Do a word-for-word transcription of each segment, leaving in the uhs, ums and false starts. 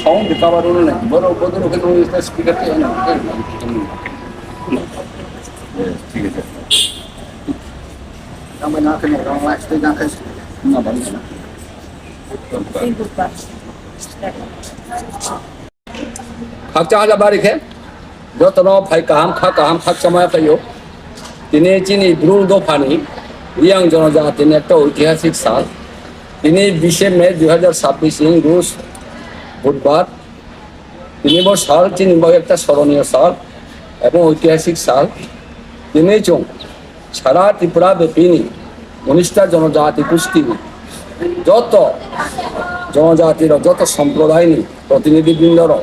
Sound recover holo nai, boro bodo khe nung speaker khe nang khe. ঠিক আছে। Khakchang ha bari khe, joto no phai kaham, kha kaham, khakchangma phai ou. Tini chini Bru dopha ni Reang jonojati ni ekta oitihasik sal. Tini বিশে মে দুই হাজার ছাব্বিশ ing Rus, Budbar. Tini bo sal chini bo ekta স্মরণীয় sal এবং ঐতিহাসিক sal. Tini chung সারা ত্রিপুরা ব্যাপী ni উনিশটা জনজাতি গোষ্ঠী ni joto জনজাতি rao, joto সম্প্রদায় ni প্রতিনিধিবৃন্দ rao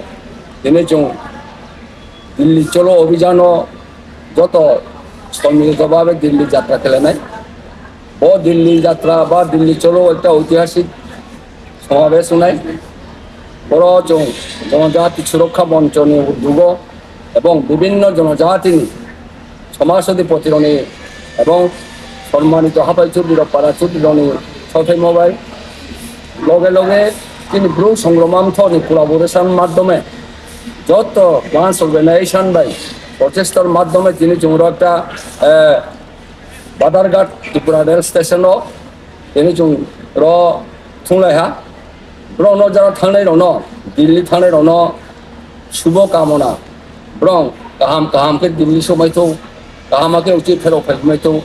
tini chung দিল্লি চলো অভিযান o joto সম্মিলিতভাবে দিল্লি যাত্রা khelai nai. Bo দিল্লি যাত্রা বা দিল্লি চলো একটা ঐতিহাসিক সমাবেশ ongnai. Boro chung জনজাতি সুরক্ষা মঞ্চ ni উদ্যোগ o এবং বিভিন্ন জনজাতি ni সমাজ অধিপতি rao ni এবং সম্মানিত হাফাই চৌধুরী rao, পাড়া চৌধুরী rao ni সাবধান bai loge loge chini Bru সংগ্রাম মঞ্চ ni collaboration মাধ্যমে joto branch organization bai প্রচেষ্টার মাধ্যমে tini chung ro একটা বাদারঘাট Tripura rail station o tini chung ro thunglai ha. Brao no যারা thangnai rao no, Delhi thangnai rao no শুভকামনা. Brao kaham kaham khe Delhi souhmai thou, kaham khe uchih pherao phaimai thou.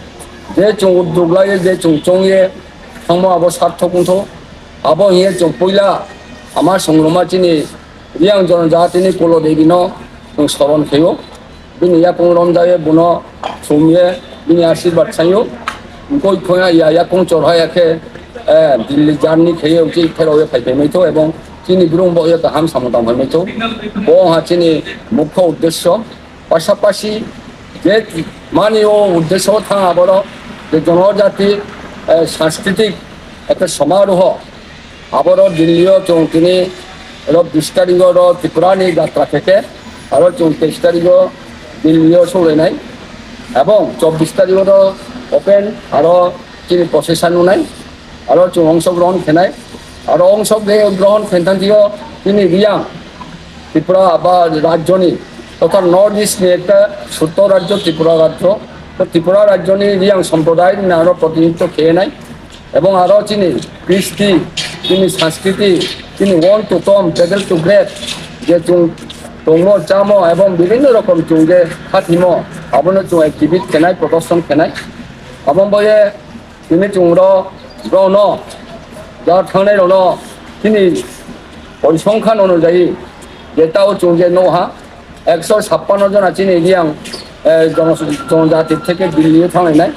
Je chung উদ্যোগ lai ye, je chung choung ye thanngmo abo সার্থক ong thou. Abo hing ye chung poila ama সংগ্রাম o chini Reang জনজাতি ni Kulo Devi no chung স্মরণ khe ou. Bini yakoung romja ye, bung no sum ye, bini আশীর্বাদ sai ou. Mkoih khoing ya, yakoung chorha ya khe Delhi journey khe ye uchih pherao ye phaiphaimai thou এবং chini Bru bo ye kaham samung tangphaimai thou. Bo ha chini মুখ্য উদ্দেশ্য. পাশাপাশি je mani o উদ্দেশ্য thanng aboro je জনজাতি সাংস্কৃতিক একটা সমারোহ, aboro Delhi o chung tini ro বিশ তারিখ o ro Tripura ni যাত্রা khe khe, aro chung তেইশ তারিখ o দিল্লি o souhlai nai. এবং চব্বিশ তারিখ o ro open aro chini procession ong nai, aro chung অংশগ্রহণ khe nai. Aro অংশগ্রহণ khe thanng thing yo chini Reang Tripura ba রাজ্য ni, তথা North East ni একটা ছোট্ট রাজ্য ত্রিপুরা রাজ্য, তো ত্রিপুরা রাজ্য ni Reang সম্প্রদায় ni aro প্রতিনিধিত্ব khe nai. এবং aro chini কৃষ্টি, chini সংস্কৃতি, chini want to come, cradle to grave, je chung tongmo, chámo এবং বিভিন্ন রকম chung je khathimo, abo no chung exhibit khe nai, প্রদর্শন khe nai. Abo bo ye tini chung ro, brao no, যারা thangnai rao no, chini পরিসংখ্যান অনুযায়ী, যেটা o chung je nuh ha, একশো ছাপ্পান্ন জন chini Reang জনজাতি থেকে দিল্লি o thannglai nai.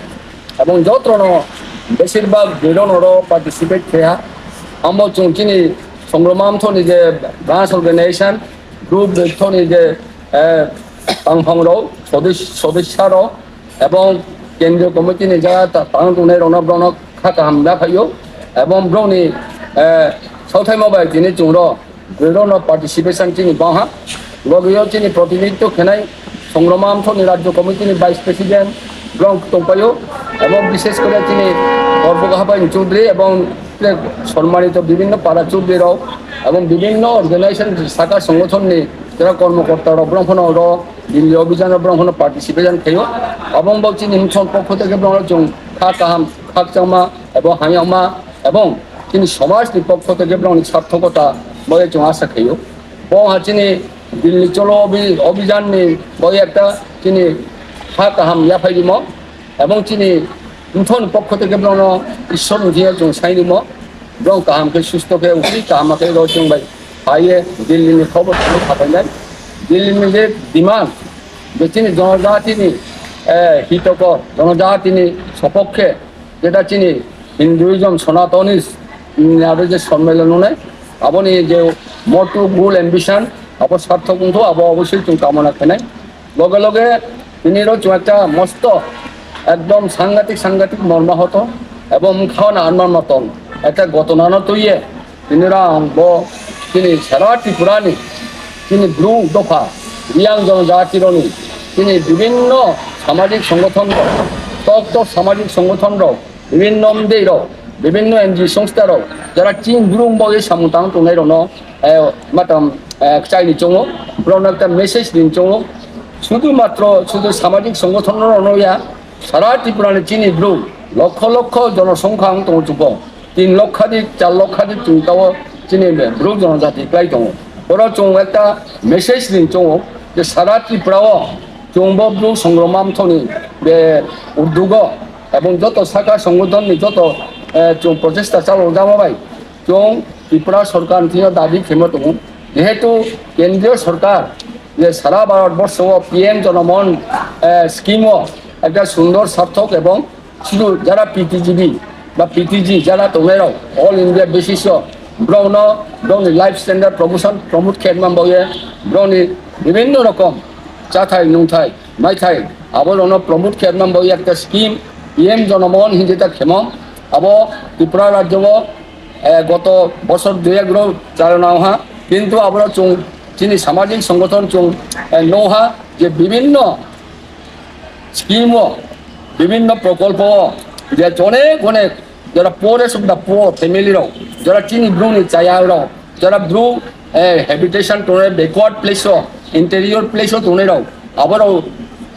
এবং joto no বেশিরভাগ Bru no ro participate khe ha. Abo chung chini সংগ্রাম মঞ্চ ni je branch organization, group betho ni je tangphang rao, সদস্য rao, এবং কেন্দ্রীয় কমিটি ni যারা tang tongnai rao no brao no kha kaham yaphai ou. এবং brao ni সাবধান bai tini chung ro Bru no participation chini bang ha. Loge yo chini প্রতিনিধিত্ব khe nai সংগ্রাম মঞ্চ ni রাজ্য committee ni vice president brao tongpai ou. এবং বিশেষ করে chini Korboga Habai ni Chowdhury এবং সম্মানিত বিভিন্ন পাড়া চৌধুরী rao এবং বিভিন্ন organization, শাখা সংগঠন ni যারা কর্মকর্তা rao brao pho no ro Delhi অভিযান o brao pho no participation khe ou. Abo bo chini সংগঠন পক্ষ থেকে brao no chung kha kaham, khakchangma এবং hamyama এবং chini সমাজ ni পক্ষ থেকে brao ni সার্থকতা bo ye chung আশা khe ou. Bo ha chini Delhi চলো অভি-, অভিযান ni bo ye একটা chini kha kaham yaphai rimo এবং chini সংগঠন পক্ষ থেকে brao no ঈশ্বর ni thing yo chung sai rimo, brao kaham khe সুস্থ khe uchih kaham khe ro chung bai phai ye Delhi ni খবর tong khapai nai. Delhi ni je demand, je chini জনজাতি ni hitokor, জনজাতি ni সপক্ষে যেটা chini Hinduism, Sanatanis, aro je সম্মেলন ong nai, abo ni je motto, goal, ambition, abo সার্থক ong thou, abo অবশ্যই chung কামনা khe nai. লগে লগে tini ro chung একটা মস্ত, একদম সাংঘাতিক, সাংঘাতিক মর্মাহত এবং mkha no anma মতন একটা ঘটনা no tui ye, tini ro ang bo chini সারা Tripura ni chini Bru dopha, Reang জনজাতি rao ni chini বিভিন্ন সামাজিক সংগঠন rao, tok tok সামাজিক সংগঠন rao, বিভিন্ন mdei rao, bibhinno N G O songstha rao, jara chini Bru ni baoh ye samung tang tongnai rao no, eh, matang, eh, kchai ni choung ou, brao no ekta message ri choung ou. Sudu matro, sudu samajik songothon rao no ya, sara Tripura ni chini Bru, lokho lokho jonosongkha ong tong ou chung pho. Tin lokha di, char lokha di chung tao chini Bru jonojati klái tong ou. Boro chung ekta message ri choung ou, je sara Tripura wo chung bo Bru songrongma mthoh ni be uddog wo, ebong joto sakha songothon ni joto, eh, chung prochesta chalao jama bai, chung Tripura sorkar ni thing yo dabi khemo tong ou. Jehetu kendriyo sorkar je sara Bharat borso wo P M Jonomon, eh, scheme wo ekta sundor, sarthok ebong sudu jara P T G B ba P T G jara tongnai rao all India basis wo brao no, brao ni life standard promotion, promote khe man baoh ye brao ni bibhinno rokom cháthai, nungthai, maithai, abo rao no promote khe man baoh ye ekta scheme P M Jonomon hing je ta khemo, abo Tripura rajyo wo, eh, goto bosor dui ek ro chalona ong ha, kintu abo rao chung chini samajik songothon chung, eh, nuh ha je bibhinno scheme wo, bibhinno prokolpo wo, je onek onek jara poorest of the poor family rao, jara chini Bru ni chaya rao, jara Bru, eh, habitation tongnai backward place wo, interior place wo tongnai rao, abo rao,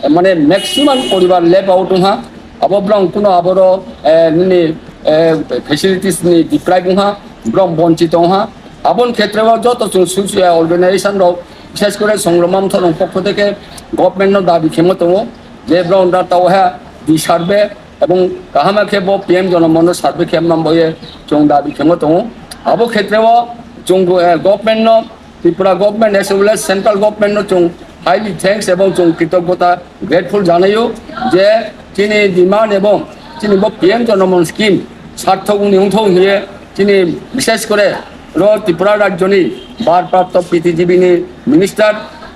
eh, mane maximum poribar left out ong ha, abo brao kuno abo rao, eh, nini, eh, facilities ni deprive ong ha, brao bonchito ong ha. Abo ni khetre wo joto chung social organization rao, bises kore songrongma mthoh rao ni pokho theke government no dabi khemo tong ou, je brao no tao ha di survey, ebong kaham khe bo P M Jonomon no survey khe man baoh ye chung dabi khemo tong ou. Abo khetre wo chung, eh, government no, Tripura government as well as central government no chung highly thanks ebong chung kritoggota, grateful janai ou je chini demand ebong chini bo P M Jonomon scheme sarthok ni ongthou hing ye chini bises kore ro Tripura rajyo ni bharprapto P T G B ni minister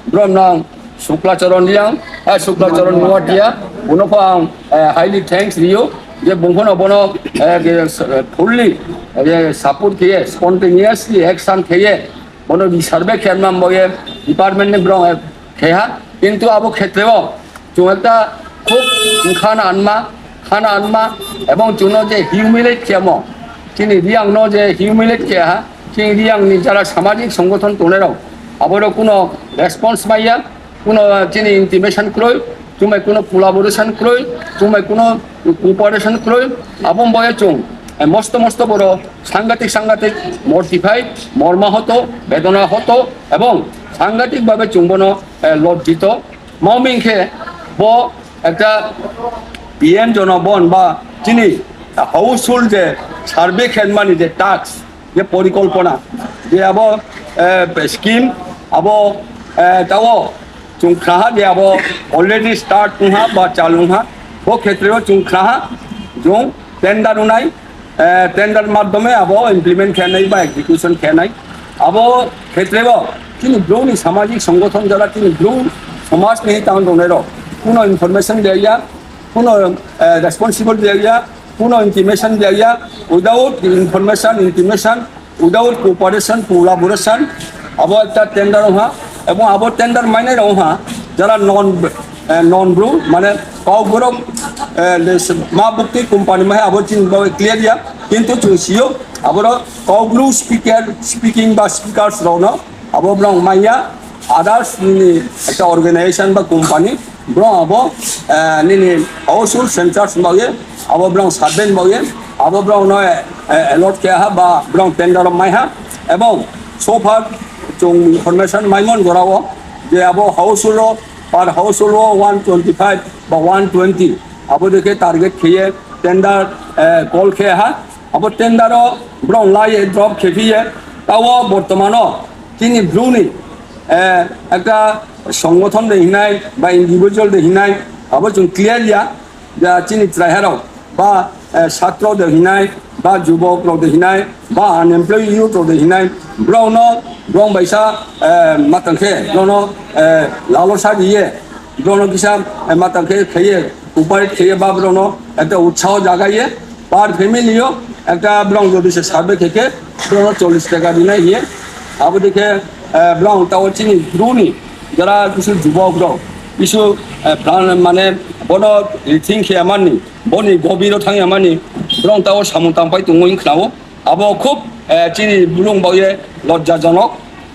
brao nang Sukla Charan Reang, eh, Sukla Charan Noatia, bung no pho ang, eh, highly thanks ri ou, je bung pho no bo no, eh, fully, eh, support khe ye, spontaneously action khe ye, bo no resurvey khe man baoh ye department ni brao, eh, khe ha. Kintu abo khetre wo chung ekta khub khana anma, khana anma, ebong chung no je humiliate khemo, chini Reang no je humiliate khe ha, chini Reang ni jara samajik songothon tongnai rao, abo rao kuno response mai ya, kuno chini intimation kroi, chung bai kuno collaboration kroi, chung bai kuno cooperation kroi, abo ni baoh ye chung, eh, mosto mosto boro sangatik sangatik mortify, morma hoto, bedona hoto, ebong sangatik babe chung bo no, eh, lojjito. Tma hing khe bo ekta P M Jonomon ba chini household je survey khe mani je task, je porikolpona, je abo, eh, scheme, abo, eh, tao chung khna ha je abo already start ong ha ba chal ong ha, bo khetre wo chung khna ha, chung tender ong nai, eh, tender madhyome abo implement khe nai ba execution khe nai. Abo khetre wo chini Bru ni samajik songothon jara chini Bru somaj ni tang tongnai rao kuno information de ya, kuno, eh, responsible de ya, kuno intimation de ya, without information, intimation, without cooperation, collaboration, abo ekta tender ong ha, ebong abo tender mainai rao ong ha, jara non, eh, non Bru, mane Kaubru, eh, ma bukti company mai abo chini bo clear ya, kintu chung si ou, abo rao Kaubru speaker, speaking ba speakers rao no, abo brao mai ya, others ni ekta organization ba company, brao abo, eh, nini household census baoh ye, abo brao survey baoh ye, abo brao no, eh, allot khe ha ba brao tender wo mai ha, ebong so far chung information maimo ni jora wo, je abo household wo, per household wo one twenty five ba one twenty, abo dei khe target khe ye tender, eh, call khe ha, abo tender wo brao la ye drop khe phi ye, tao bortoman wo chini Bru ni, eh, ekta songothon de hingnai ba individual de hingnai, abo chung clear ya, je chini chraiha rao ba, eh, satro de hingnai, ba jubok rao de hingnai, ba unemployed youth rao de hingnai, brao no, brao baisa, eh, matang khe, brao no, eh, lalosa ri ye, brao no kisa, eh, matang khe khe ye, cooperate khe ye ba brao no ekta utsaho jaga ye, per family yo ekta brao jodi se survey khe khe, brao no chollish taka rinai hing ye, abo dei khe, eh, brao tao chini Bru ni jara kisu jubok rao, kisu, eh, plan mane bo no rethink khe mani, bo ni gobir wo thanng ya mani, brao tao samung tangpai tongmo hing khna ou. Abo khub, eh, chini Bru ni baoh ye lojjajonok,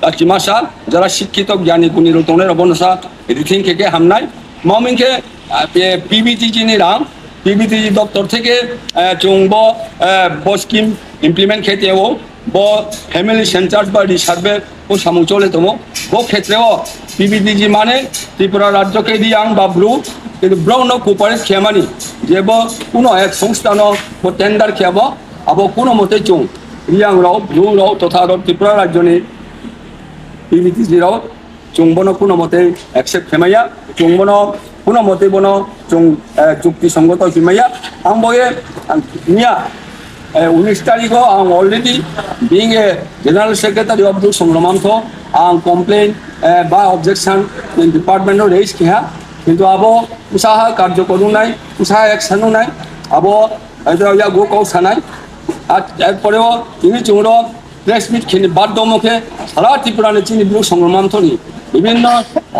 achimasa, jara শিক্ষিত, জ্ঞানী গুণী rao tongnai rao bono sa rethink khe khe hamnai. Tma hing khe, ah, P-, PVTG ni rang, PVTG দপ্তর থেকে, eh, chung bo, eh, bo scheme implement khe tong ou, bo family census ba re-survey bo samung chole tong ou. Bo ক্ষেত্রে wo PVTG মানে Tripura রাজ্য khe Reang ba Bru, কিন্তু brao no cooperate khe mani, je bo কোনো এক সংস্থা no bo tender khe abo, abo কোনো মতেই chung Reang rao, Bru rao, তথা aro Tripura রাজ্য ni PVTG rao, chung bono কোনো মতেই accept khe mai ya, chung bono কোনো মতেই bono chung, eh, যুক্তিসঙ্গত khe mai ya. Ang bo ye, ang miya, eh, উনিশ তারিখ wo ang already being a general secretary of Bru Songromantho, ang complain, eh, ba objection ni department no raise khe ha, কিন্তু abo bsa ha কার্যকর ong nai, bsa ha action ong nai, abo, eh, yakgu kau sa nai. এরপরেও tini chung ro press meet khe ni বাধ্য mo khe সারা Tripura ni chini Bru Songromantho ni বিভিন্ন,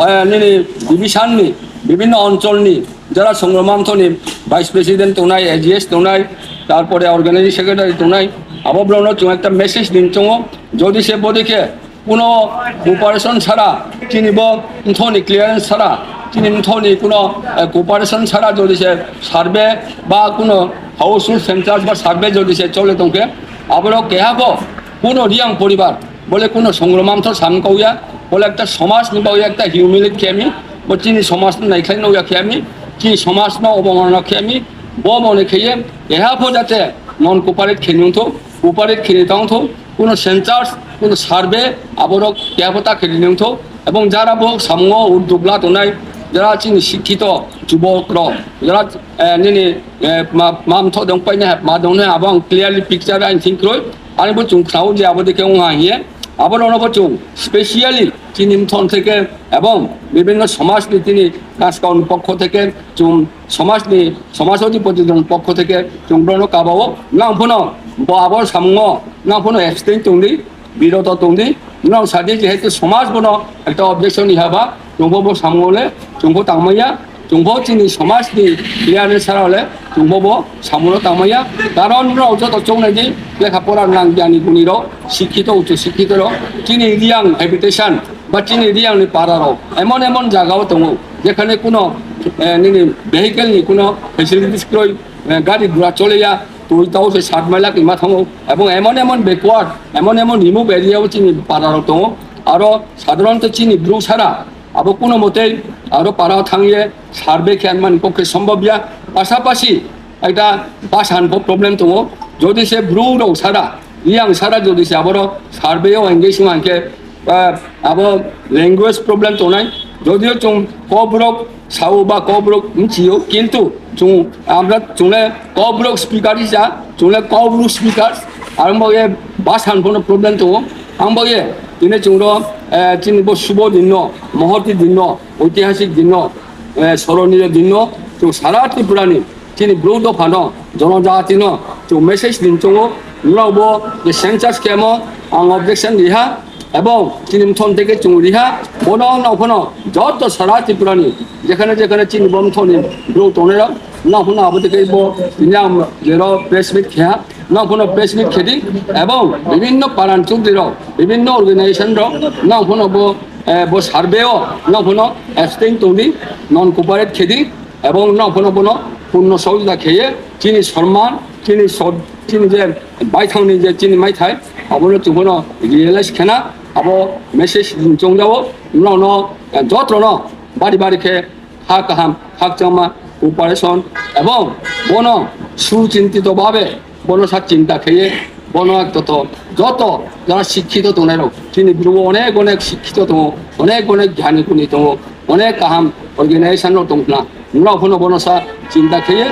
eh, nini division ni, বিভিন্ন অঞ্চল ni jara Songromantho ni vice president tongnai, AGS tongnai, তারপরে organizing secretary tongnai, abo brao no chung একটা message ri choung ou, যদি se bodei khe কোনো cooperation ছাড়া, chini bo mtho ni clearance ছাড়া, chini mtho ni কোনো, eh, cooperation ছাড়া যদি se survey বা কোনো household census বা survey যদি se চলে tong khe, abo ro keha bo কোনো Reang পরিবার, bo le কোনো Songromantho samung kau ya, bo le একটা সমাজ ni baoh ye একটা humiliate khe mi, bo chini সমাজ no naikhlai no ya khe mi, chini সমাজ no অবমাননা khe mi, bo mone khe ye, keha pho যাতে non cooperate khe ni ong thou, cooperate khe ni tang thou, কোনো census, কোনো survey, abo ro keha pho ta khe ri ni ong thou, এবং যারা bo samung wo উদ্যোগ la tongnai, যারা chini শিক্ষিত যুবক rao, যারা, eh, nini, eh, ma, ma mtho dong pai nai ha, ma dong nai, abo ang clearly picture aini thing kroi, ani bo chung khna ou je abo dei khe ong ha hing ye, abo rao no bo chung specially chini mtho থেকে এবং বিভিন্ন সমাজ ni chini কাজকর্ম পক্ষ থেকে chung সমাজ ni, সমাজ অধিপতিদের পক্ষ থেকে chung brao no kaba ou, nang pho no bo abo samung wo nang pho no abstain tong di, বিরত tong di, nang sa di, যেহেতু সমাজ bo no একটা objection ri ha ba, chung pho bo samung wo le chung pho tangmai ya, chung pho chini সমাজ ni clearance ছাড়া le chung pho bo samung no tangmai ya. কারণ rao joto choung nai di, লেখাপড়া gnang, জ্ঞানী গুণী rao, শিক্ষিত, উচ্চ শিক্ষিত rao, chini Reang habitation ba chini Reang ni para rao এমন এমন জায়গা wo tong ou, যেখানে কোনো, eh, nini vehicle ni কোনো facilities kroi, eh, গাড়ি ঘোড়া চলে ya, tui tao se সাত মাইল kima thanng ou, এবং এমন এমন backward, এমন এমন remote area wo chini para rao tong ou, aro সাধারণত chini Bru ছাড়া abo কোনো মতেই aro para thanng ye survey khe mani পক্ষে সম্ভব ya, পাশাপাশি একটা বাসস্থান pho problem tong ou, যদি se Bru rao ছাড়া, Reang ছাড়া যদি se abo ro survey yo engage ong ha hing khe, abo language problem tongnai, যদিও chung Kokborok sa ou ba Kokborok bchi ou, কিন্তু chung, আমরা, chung le Kokborok speaker hisa, chung le Kokborok speaker, aro bo ye বাসস্থান pho no problem tong ou, ang bo ye, tini chung ro, eh, chini bo শুভ দিন no, মহতী দিন no, ঐতিহাসিক দিন no, eh, স্মরণীয় দিন no, chung সারা Tripura ni chini Bru dopha no, জনজাতি no, chung message ri choung ou, nrao bo je census khemo ang objection ri ha, এবং chini mtho থেকে chung ri ha, bo no nrao pho no joto সারা Tripura ni যেখানে যেখানে chini bo mtho ni Bru tongnai rao, nrao pho no abo dei khe bo tini ang je ro press meet khe ha, nrao pho no press meet khe di, এবং বিভিন্ন para ni Chowdhury rao, বিভিন্ন organisation rao, nrao pho no bo, eh, bo survey wo nrao pho no abstain tong di, non cooperate khe di, এবং nrao pho no bo no পূর্ণ সহযোগিতা khe ye chini সম্মান, chini সৎ, chini je baithang ni je chini maithai, abo no chung pho no realize khe na, abo message ri choung ja ou, nrao no, eh, joto no bari bari khe ha kaham, hakchangma, cooperation, এবং bo no সুচিন্তিতভাবে bo no sa চিন্তা khe ye, bo no joto, joto যারা শিক্ষিত tongnai rao, chini Bru wo অনেক অনেক শিক্ষিত tong ou, অনেক অনেক জ্ঞানী গুণী tong ou, অনেক kaham organisation rao tong khna, nrao pho no bo no sa চিন্তা khe ye,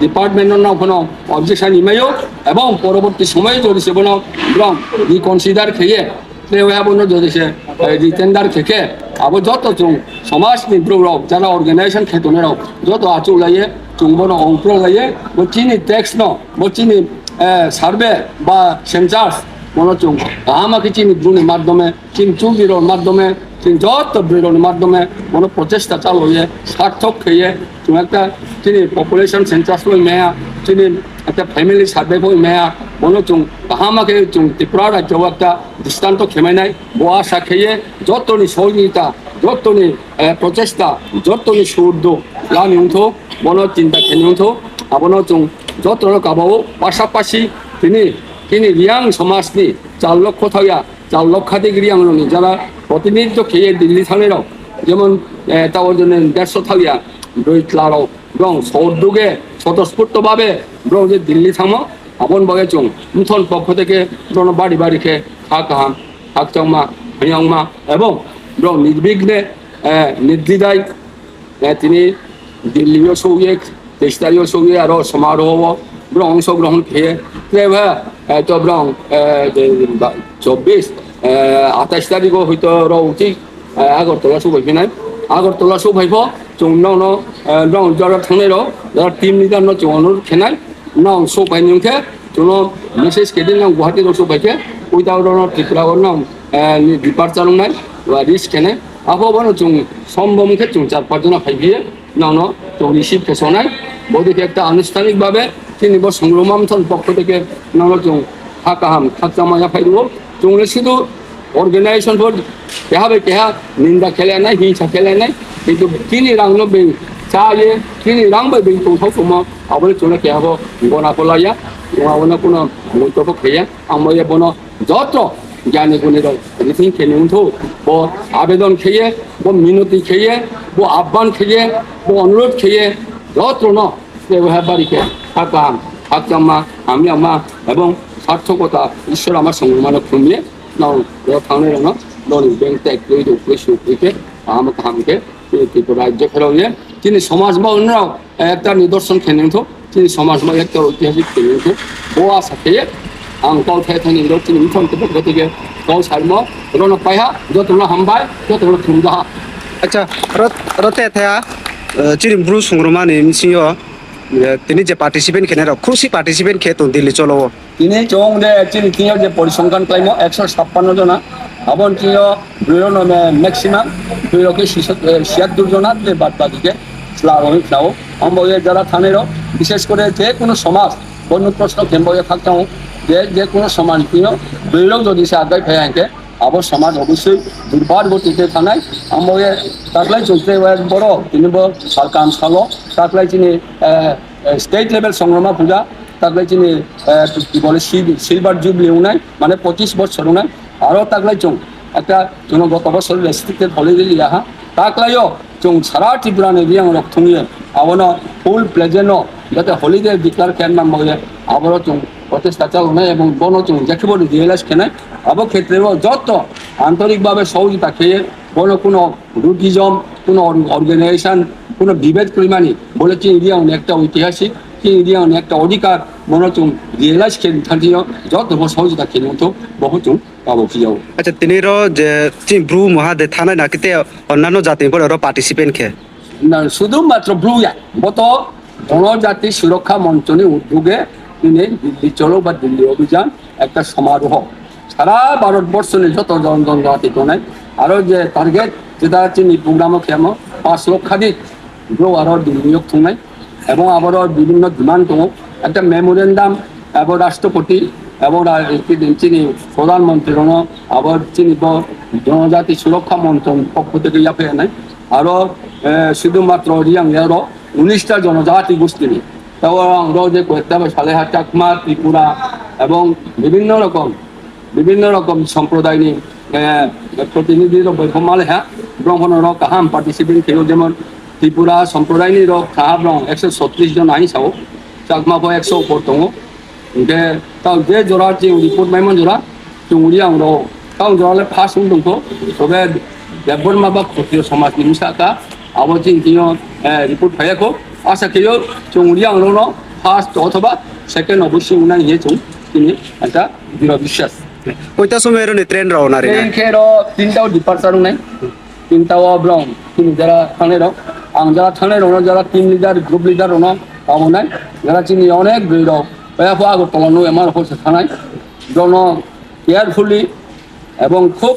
department no nrao pho no objection ri mai ou, এবং পরবর্তী সময়ে যদি se bo no brao reconsider khe ye, tre abo no যদি se, eh, retender khe khe, abo joto chung সমাজ ni Bru rao যারা organisation khe tongnai rao joto achouhlai ye, chung bo no ongkrohlai ye, bo chini tax no, bo chini, eh, survey ba census, bo no chung kaham khe chini Bru ni মাধ্যমে, chini Chowdhury rao ni মাধ্যমে, chini joto Bru rao ni মাধ্যমে bo no প্রচেষ্টা চালু ye, সার্থক khe ye, chung একটা chini population census loi maya, chini একটা family survey pho maya, bono chung kaham khe chung Tripura rajyo একটা দৃষ্টান্ত khe mai nai, bo asa khe ye joto ni সহযোগিতা, joto ni, eh, প্রচেষ্টা, joto ni সুউদ্যোগ la ni ongthou, bono চিন্তা khe ni ongthou, abono chung joto no kaba ou, পাশাপাশি tini, tini Reang সমাজ ni চার লক্ষ thaoh ya, চার লক্ষাধিক Reang rao ni যারা প্রতিনিধিত্ব khe ye Delhi thanngnai rao, যেমন, eh, tao জন্য দেড়শো thaoh ya, broi chla rao, brao সহযোগে, স্বতঃস্ফূর্ত ভাবে, brao je Delhi thangmo, abo ni bagwi chung mthon পক্ষ থেকে brao no bari bari khe ha kaham, hakchangma, hamyangma, এবং brao নির্বিঘ্নে, eh, নির্দ্বিধায়, eh, tini Delhi yo souh ye, তেইশ তারিখ yo souh ye, aro সমারোহ wo brao অংশগ্রহণ khe ye, tre ba, eh, to brao, eh, je, ba, চব্বিশ, eh, আঠাশ তারিখ wo হয়তো rao uchih, eh, Agartala souhphai phi nai. Agartala souhphai pho, chung nrao no, eh, nrao যারা thanngnai rao, যারা team leader no chung অনুরোধ khe nai, nrao souhphai ni ong khe, chung no message khe di, nrao Guwahati rao souhphai khe, ওইটা rao no Tripura wo nrao, eh, ni departure ong nai, ba risk khe nai. Apho bono chung সম্ভব khe chung চার পাঁচ জন phai phi ye, nrao no chung receive khe so nai. Bodei khe একটা আনুষ্ঠানিক ভাবে, tini bo Songrongma Mthon পক্ষ থেকে nrao no chung ha kaham, khakchangma ya phai ri ou. Chung le শুধু organization pho keha bai keha নিন্দা khe la nai, হিংসা khe la nai, কিন্তু tini rang no being chá ye, tini rang bai being tongthao tongmo, abo le chung le keha pho gona pho la ya, chung abo no কোনো মন্তব্য khe ya, ang bo ye bono joto জ্ঞানী গুণী rao meeting khe ni ongthou, bo আবেদন khe ye, bo মিনতি khe ye, bo আহ্বান khe ye, bo অনুরোধ khe ye, joto no, je bo ha bari khe, ha kaham, hakchangma, hamyangma, এবং সার্থকতা, Isor ama Songrongma no khlum ye, nrao, bo thanngnai rao no, nrao ni beng tek kroi, rao kroi, su kroi khe, kaham kaham khe, tini Tripura রাজ্য pherao ye, tini সমাজ ma nrao একটা নিদর্শন khe ni ongthou, tini সমাজ ma একটা ঐতিহাসিক khe ni ongthou, bo asa khe ye, ang kau thai thai ni rao tini mthon khe bo khe kau sarmo, rao no pai ha, joto no hambai, joto no khlum ja ha. Acha, ro, ro te thai ha, eh, chini Bru Songrongma ni bsing yo, eh, tini je participant khe nai rao, khusi participant khe tong Delhi cholo wo. Tini chung je chini thing yo je পরিসংখ্যান kláimo একশো ছাপ্পান্ন জনা, abo ni thing yo broi rao no maximum, broi rao khe ছিয়াত্তর জনা, je বাদ বাকি khe chla rao ni khna ou. Abo ye যারা thanngnai rao, বিশেষ করে যে কোনো সমাজ, bo no প্রশ্ন khe bo ye khakchang ou, je, যে কোনো সমাজ ni thing yo broi rao jodi se আগাই phai ha hing khe, abo সমাজ অবশ্যই দুর্বার গতিতে thanngnai, abo ye taklai chung tre boro tini bo salkam salo, taklai chini, eh, eh, state level Songrongma puja, taklai chini, eh, ki bole, si-, silver jubilee ong nai, mane পঁচিশ বছর ong nai, aro taklai chung একটা chung গত বছর restricted holiday liya ha, taklai yo chung সারা Tripura ni Reang rao thung ye, abo no full fledged no jate holiday declare khe man bo ye, aboro chung প্রচেষ্টা চালানো এবং bono chung যেকেবারে realize khe nai, abo ক্ষেত্রে wo joto আন্তরিকভাবে সহযোগিতা khe ye, bono কোনো groupism, কোনো or-, organization, কোনো বিভেদ krimani, bo le chini Reang ni একটা ঐতিহাসিক, chini Reang ni একটা অধিকার, bono chung realize khe thang thing yo joto bo সহযোগিতা khe ni ongthou, bo pho chung kabo khe yag ou. Acha, tini ro je chini Bru maha de thanngnai na khe te অন্যান্য জাতি bo ro participant khe? শুধুমাত্র Bru ya, bo to জনজাতি সুরক্ষা মঞ্চ ni উদ্যোগে tini দিল্লি চলো বা দিল্লি অভিযান একটা সমারোহ। সারা ভারতবর্ষ ni joto জন, জনজাতি tongnai, aro je target, যেটা chini program o khemo, পাঁচ লক্ষাধিক Bru aro Delhi yo thungnai, এবং aboro বিভিন্ন demand tongo, একটা memorandum, এবং রাষ্ট্রপতি, এবং রা-, chini প্রধানমন্ত্রী rao no, abo chini bo জনজাতি সুরক্ষা মঞ্চ ni পক্ষ থেকে yaphai nai, aro, eh, শুধুমাত্র Reang ya ro উনিশটা জনজাতি গোষ্ঠী ni, tao ang ro je কয়েকটা bai salai ha Chakma, Tripura, এবং বিভিন্ন রকম বিভিন্ন রকম সম্প্রদায় ni, eh, প্রতিনিধি rao bai pho malai ha, brao pho no ro kaham participate khe ou, যেমন Tripura সম্প্রদায় ni rao kha ha brao একশো ছত্রিশ জন hing sa ou, Chakma pho একশো উপর tong ou. Hing khe tao je jora chini report maimo jora, chung Reang rao, tao jora le first ong tong kho, তবে দেববর্মা বা ক্ষত্রিয় সমাজ ni bsa kha, abo chini thing yo, eh, report phai ya kho, asa khe ou chung Reang rao no first অথবা second অবশ্যই ong nai hing ye chung tini একটা দৃঢ় বিশ্বাস. Koita somoi ro ni train rao nari na? Train khe ro তিনটা o departure ong nai. তিনটা o brao, tini যারা thanngnai rao, ang যারা thanngnai rao no, যারা team leader, group leader rao no kabo nai, যারা chini অনেক broi rao, pai ya pho Agartala no, এমন pho se thanngnai, brao no carefully এবং খুব,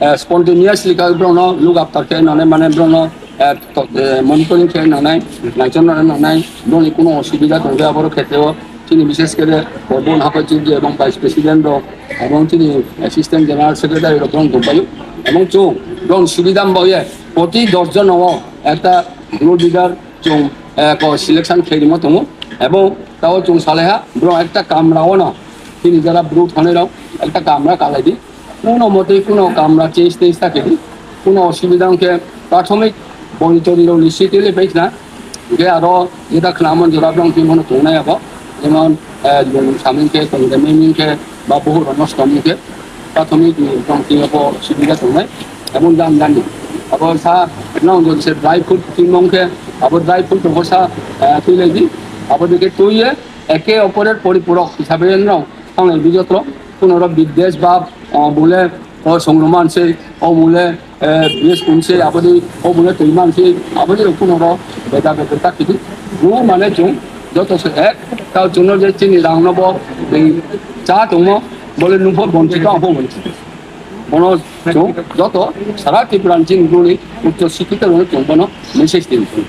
eh, spontaneously kha brao no look after khe nangnai, mane brao no, eh, to-, eh, monitoring khe nangnai, naichomna nangnai, brao ni কোনো অসুবিধা tong khe aboro ক্ষেত্রে o Chini বিশেষ করে Pabon Haphai Chudri এবং vice president rao, এবং chini assistant general secretary rao brao tongpai ou. এবং chung brao subida bao ye প্রতি দশ জন একটা group leader chung selection khe rimo tong ou. এবং tao chung salai ha brao একটা কামরা wo no, chini যারা Bru thanai rao একটা কামরা kalai di. কোনো মতেই কোনো কামরা change টেঞ্জ থাকে di, কোনো অসুবিধা ong khe প্রাথমিক বনিতরি rao ni site le paisna. Hing khe aro যেটা khnaman jora brao tini pho no tongnai abo, যেমন lung saming khe, tongdemai ming khe, ba bohor rao nosto ong khe, প্রাথমিক ni brao tini pho subida tongnai. এমন জান জানি abo sa nang jodi se dry fruit tini ong khe, abo dry fruit tong pho sa tuilai di, abo dei khe tui ye একে অপরের পরিপূরক হিসাবে nrao thanglai di joto. Kuno ro বিদ্বেষ ভাব, bung le o songno man sei, o bung le bes kun sei, abo dei o bung le toi man sei, abo dei rao kuno ro beda beda ta khe di. Bru mane chung joto se এক, tao chung no je chini rang no bo, chá tongmo, bo le nung pho বঞ্চিত, ang pho বঞ্চিত. Bo no chung joto সারা Tripura ni chini Bru ni উচ্চ শিক্ষিত rao no chung bo no message ri ou.